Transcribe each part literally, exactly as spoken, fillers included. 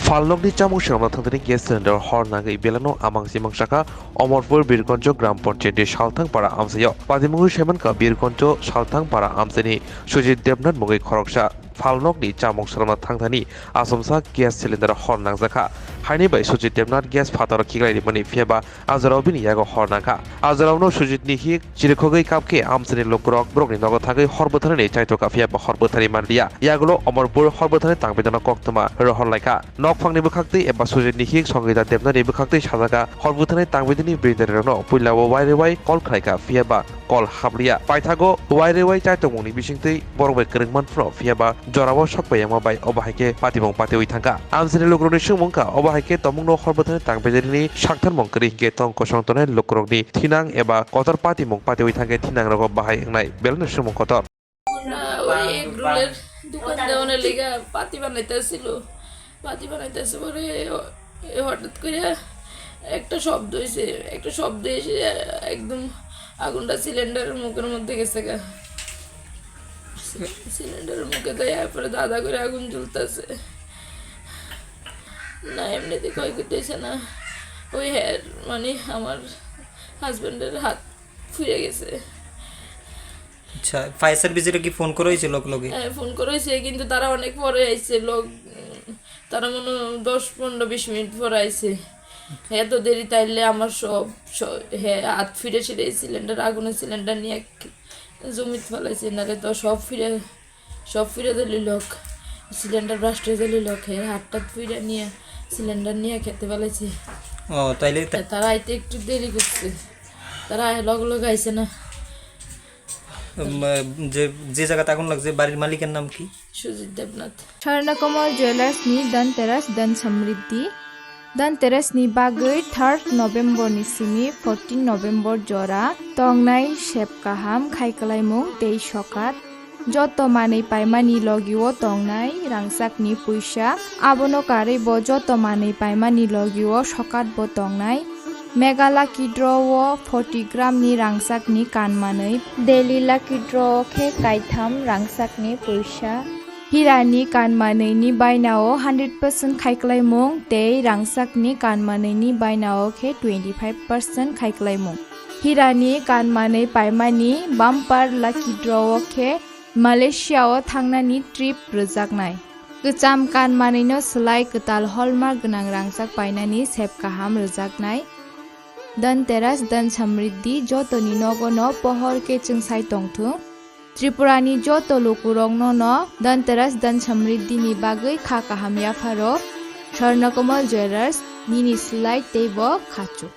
Phalnokni chamung swnamna thangthani gas cylinder hor nangwi belano amang simang sakha Omorpur Birgonjo Gram Panchayatni Salthangpara amchaio. Patimungwi saimankha Birgonjo Salthangpara amchaini Sujit Debnath mungwi khoroksa phalnokni chamung swnamna thangthani achomsa gas cylinder hor nangjakha. Haini bai Sujit Debnath gas phataro khiklai rimani phiyaba a jorao bini yago hor nangkha. A jorao no Sujit ni hik chirikhogwi kapkhe amchaini lukurok borokni nogo thangwi hor bwtharnani chaitokha phiyaba hor bwtharwi manliya. Yagulo Omorpur hor bwtharni tangbidono koktwma rohor laikha. Nokphangni bwkhaktwi eba Sujit ni hik Songita Debnath ni bwkhaktwi sajaka hor bwtharni tangbidini brindarirokno puilao wairewai kol khlaikha phiyaba kol hapliya. Paithago wairewai chaitokmungni bisingtwi borok bai kwrwngman phano phiyaba jorao sok bai yangma bai obo hai khe patimung patiwi thangkha. Amchaini lukurokni swngmung kha obo hai khe tongmungno hor bwtharni tangbidirini saktharmung kwrwi hinkhe tong kosong tongnai lukurokni thinang eba kotor patimung patiwi thangkhe thinangrogo bahai wngnai belai no swngmung kotor. না, ওই এগ রোলের দোকান দেওয়ানোর লেগে পাতি বানাইতেছিল। পাতি বানাইতেছে পরে এ হঠাৎ করে একটা শব্দ হয়েছে, একটা শব্দ এসে একদম আগুনটা সিলিন্ডারের মুখের মধ্যে গেছে গা। সিলিন্ডারের মুখে তো এরপরে দাদা করে আগুন জ্বলতেছে। না, এমনিতে ক্ষয়ক্ষতি হয়েছে না। ওই হ্যাঁ, মানে আমার হাজব্যান্ডের হাত ফিরে গেছে। আচ্ছা, ফায়ার সার্ভিসের কি ফোন করা হয়েছে লগে লগে? হ্যাঁ, ফোন করা হয়েছে, কিন্তু তারা অনেক পরে আইছে। লগ উম, তারা মনে হয় দশ, পনেরো, বিশ মিনিট পরে আইছে। এত দেরি তাইলে আমার সব স- হ্যাঁ, হাত ফিরে ছিল এই সিলিন্ডার, আগুনের সিলিন্ডার নিয়ে এক জমিতে ফেলাইছে, নাহলে তো সব ফিরে সব ফিরে দিলি লোক। সিলিন্ডার ব্রাস্ট হয়ে দিলি লোক, হ্যাঁ, হাতটা ফিরে নিয়ে সিলিন্ডার নিয়ে খেতে ফেলাইছে। ও, তাইলে তা- তারা আইতে একটু দেরি করছে। তারা আয়-, লগে লগে আইছে না। উম, যে, যে জায়গাতে আগুন লাগছে, বাড়ির মালিকের নাম কি? Sujit Debnath. Swarnakamal jewellers ni Dhanteras Dhan Samriddhi. Dhanteras ni bagwi third November ni simi fourteen November jora tongnai sep kaham khai kwlaimung tei sokat. Joto manwi paimani logio tongnai rangchakni puisa, abono karwi bo joto manwi paimani logio sokat bo tongnai. Mega Lucky Draw o forty gram ni rangchakni kan manwi, Daily Lucky Draw o khe kaitham rangchakni puisa. Hirani kan manwini bainao hundred percent khai kwlaimung tei rangchakni kan manwini bainao khe twenty five percent khai kwlaimung. Hirani kan manwi paimani Bumper Lucky Draw o khe Malaysia o thangnani trip rwjaknai. Kwcham kan manwino swlai kwtal hallmark gwnang rangchak painani sep kaham rwjaknai. Dhanteras Dhan Samriddhi jotoni nogono pohor khe chwngsai tongthung. Tripurani joto lukurokno no Dhanteras Dhan Samriddhini bagwi kha kaham yapharo Swarnakomal Jewellers nini swlai teibo khachuk.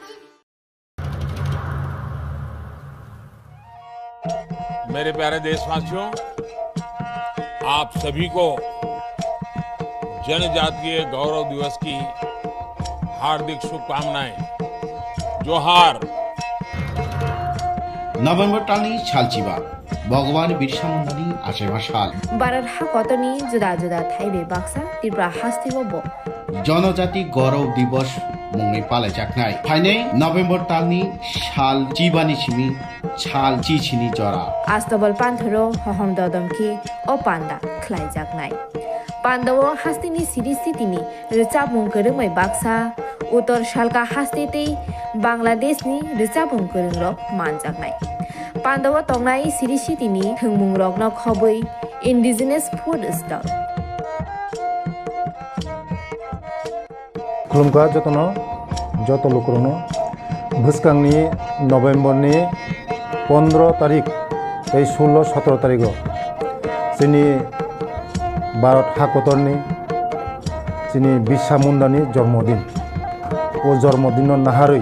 मेरे प्यारे देशवासियों, आप सभी को जनजातीय गौरव दिवस की हार्दिक शुभकामनाएं। जोहार। November talni salchiba, Bhagwan Birsa Mundani achaima sal. Bharat hakotorni juda juda thaibai baksa Tripura hasteo bo Janajati Gaurav Divas mungwi palaijaknai. Phainai November talni sal chibani simi sal chichini jora. Astobal panthoro hohom dodom khe o panda khlaijaknai. Pandao hasteni siri sitini rwchapmung kwrwngbai baksa, Uttor Salka haste tei Bangladeshni rwchapmung kwrwngrok manjaknai. Pandao tongnai siri sitini thwngmungrokno khobwi indigenous food stall. Khulumkha jotono, joto lukurokno. Bwskangni November ni pondro tarik tei sullo sotro tarigo chini Bharat hakotorni chini Birsa Mundani jormodin. O jormodinno naharwi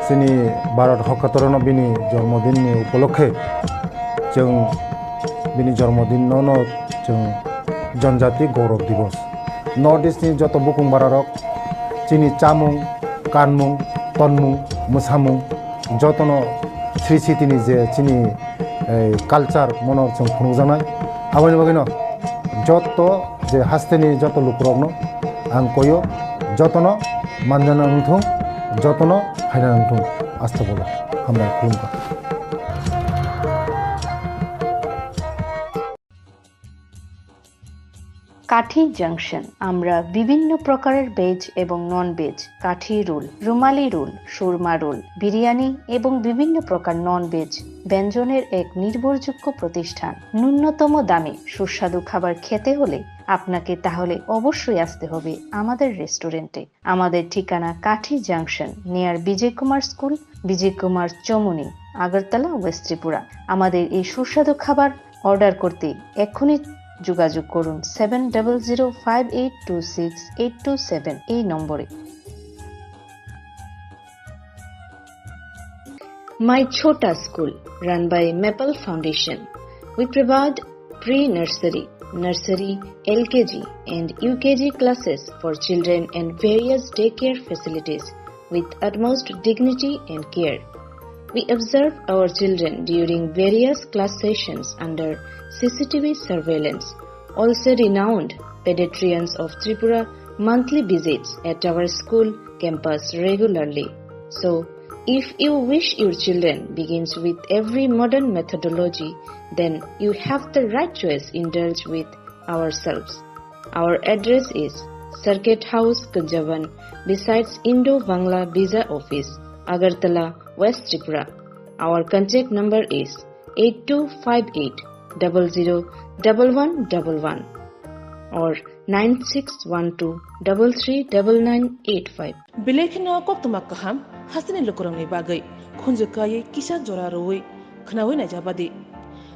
chini Bharat hakotorno bini jormodinni upolokhe chwng bini jormodinno no chwng Janjati Gaurav Divas. North East ni joto bukung bararok chini chamung, kanmung, tonmung, mwsamung, jotono sri sitini je chini, eh, culture mono chwng phunukjaknai. Aboni bagwino joto je hasteni joto lukurokno ang koyo, jotono manjana wngthung, jotono phaina wngthung, astobolo hambai khulumkha. কাঠি জাংশন। আমরা বিভিন্ন প্রকারের ভেজ এবং non veg, কাঠি রোল, রুমালি রোল, সুরমা রোল, বিরিয়ানি এবং বিভিন্ন প্রকার non veg ব্যঞ্জনের এক নির্ভরযোগ্য প্রতিষ্ঠান। ন্যূনতম দামে সুস্বাদু খাবার খেতে হলে আপনাকে তাহলে অবশ্যই আসতে হবে আমাদের রেস্টুরেন্টে। আমাদের ঠিকানা কাঠি junction, near Bijoy Kumar school, Bijoy Kumar Chowmuhani, Agartala, west Tripura. আমাদের এই সুস্বাদু খাবার অর্ডার করতে এক্ষুনি যোগাযোগ করুন seven double zero five eight two six eight two seven এই নম্বরে। My Chhota School, run by Maple Foundation. We provide pre-nursery, nursery, L K G and U K G classes for children and various daycare facilities with utmost dignity and care. We observe our children during various class sessions under C C T V surveillance. Also renowned pediatricians of Tripura monthly visits at our school campus regularly. So, if you wish your children begins with every modern methodology, then you have the right choice. Indulge with ourselves. Our address is Circuit House, Kunjaban, besides Indo-Bangla Visa Office, Agartala, West Tripura. Our contact number is eight two five eight double zero double one double one or nine six one two double three double nine eight five. Belai kheno koktwma kaham hasteni lukurokni bagwi khunju kaiwi kisa jora rwui khwnaui naijabadi.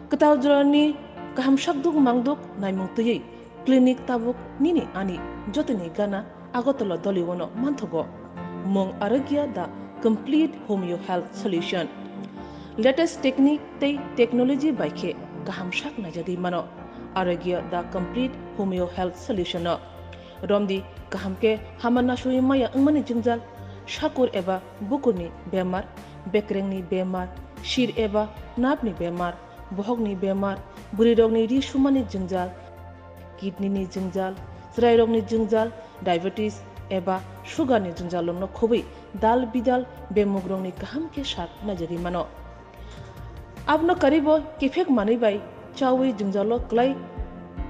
Kwtal jorani kaham sakduk mangduk naimung twiwi clinic tabuk nini ani jotoni gana Agartala Doliwono manthogo. Mung Arogya the Complete Homeo Health Solution. Latest technique tei technology bai khe kaham sak naijagwi mano. Arogya the Complete Homeo Health Solution no. Romdi kaham khe hama nasui maya wngmani jwngjal, sakur eba bukurni bemar, bekrengni bemar, sir eba napni bemar, bohokni bemar, bwrwirokni ri sumani jwngjal, kidney ni jwngjal, chwrairokni jwngjal, diabetes eba sugar ni jwngjal rokno khobwi dal bidal bemugrokni kaham khe sak naijagwi mano. Abono karibo kiphek manwi bai chawi jwngjalo kwlai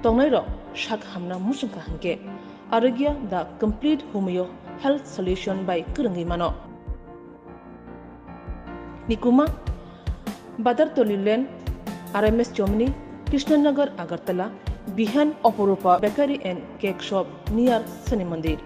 tongnairok sak hamna muchungkha hwnkhe Arogya the Complete Homeo Health Solution bai kwrwngwi mano. Nikuma, Badartoli Lane, R M S Chomni, Krishnanagar, Agartala, Bihan, Oporupa Bakery and Cake Shop near Shani Mandir.